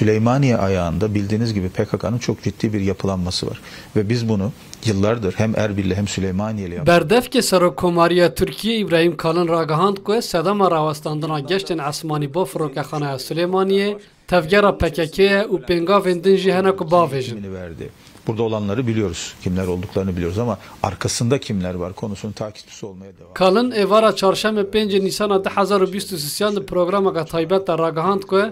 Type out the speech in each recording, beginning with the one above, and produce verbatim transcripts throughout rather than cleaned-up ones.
Süleymaniye ayağında bildiğiniz gibi P K K'nın çok ciddi bir yapılanması var. Ve biz bunu yıllardır hem Erbil'le hem Süleymaniye'yle yaptık. Berdevkê Serokkomariya Tirkiyê Îbrahîm Kalin ragihand ku sedema rawestandina geştên esmanî bo firokexaneya Silêmaniyê tevgera P K K ye û pêngavên din jî hene ku bavêjin. Verdi. Burada olanları biliyoruz. Kimler olduklarını biliyoruz ama arkasında kimler var konusunun takipçisi olmaya devam. Kalin êvara çarşemê pêncê Nîsana du hezar û bîst û sêyan di programeke taybet de ragihand ku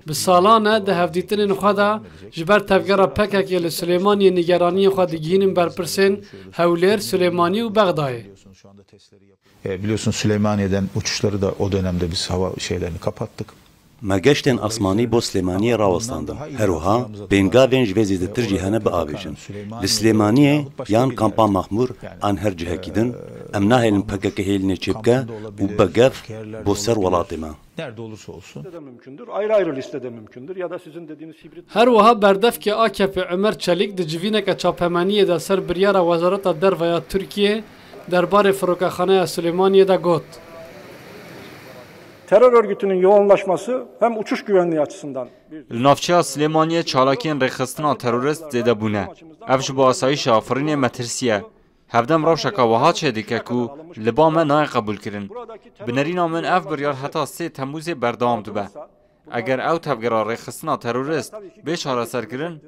bi salan e di hevdîtinên xwe de ji ber tevgera P K K li Silêmaniyê nîgeraniyên xwe digihînin berpirsên Hewlêr, Silêmanî û Bexdayê. E, biliyorsun Süleymaniye'den uçuşları da o dönemde biz hava şeylerini kapattık. Me geştên asmanî bo Silêmaniyê rawestandin. Her wiha pêngavên ji vê zêdetir jî hene biavêjin. Li Silêmaniyê yan Kampa Mexmûr an her cihekî din, em nahêlin P K K hêlînê çêbike û bibe gef bo ser welatê me. Nerede olursa olsun. Listede mümkündür, ayrı ayrı listede mümkündür ya da sizin dediğiniz hibrit. Her wiha berdevkê A K P'ê Ömer Çelik di civîneke çapemeniyê de ser biryara Wezareta Derve ya Tirkiyê derbarê firokexaneya Silêmaniyê de got. Terör örgütünün yoğunlaşması hem uçuş güvenliği açısından bir Li navçeya Silêmaniyê çalakiyên rêxistina terorist zêde bûne. Ev ji bo asayîşa afirînê metirsî ye. Hevdem rewşeke wiha çêdike ku li ba me nayê qebûlkirin. Bi nerîna min ev biryar heta sê Temmûzê berdewam dibe. Eger ew tevgera rêxistina terorist bê çareserkirin,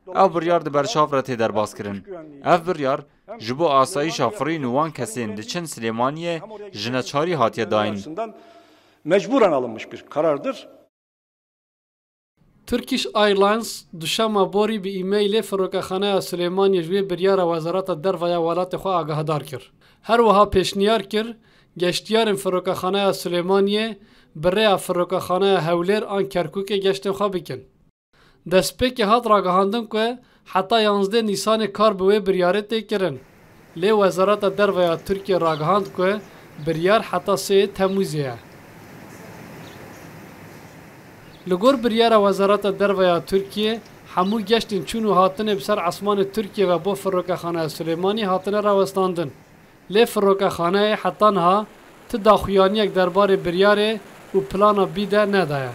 ew biryar di berçav re tê derbazkirin. Ev biryar ji bo asayîşa firîn û wan kesên diçin Silêmaniyê ji neçarî hatiye dayîn. Mecburen alınmış bir karardır. Turkish Airlines duşema borî bi e-mailê firokexaneya Silêmaniyê ji wê biryara Wezareta Derve ya welatê xwe agahdar kir. Her wiha pêşniyar kir, geştiyarên firokexaneya Silêmaniyê bi rêya firokexaneya Hewlêr an Kerkûkê geştên xwe bikin. Destpêkê hat ragihandin ku heta yanzdeh Nîsanê kar bi wê biryarê tê kirin. Lê Wezareta Derve ya Tirkiyê ragihand ku biryar heta sê Temmûzê ye. Li gor biryara Wezareta Derve ya Tirkiyê, hemû geştên çûn û hatinê bi ser esmanê Tirkiyê ve bo firokexaneya Silêmaniyê hatine rawestandin. Lê firokexaneyê heta niha ti daxuyaniyek derbarê biryarê û plana bî de nedaye.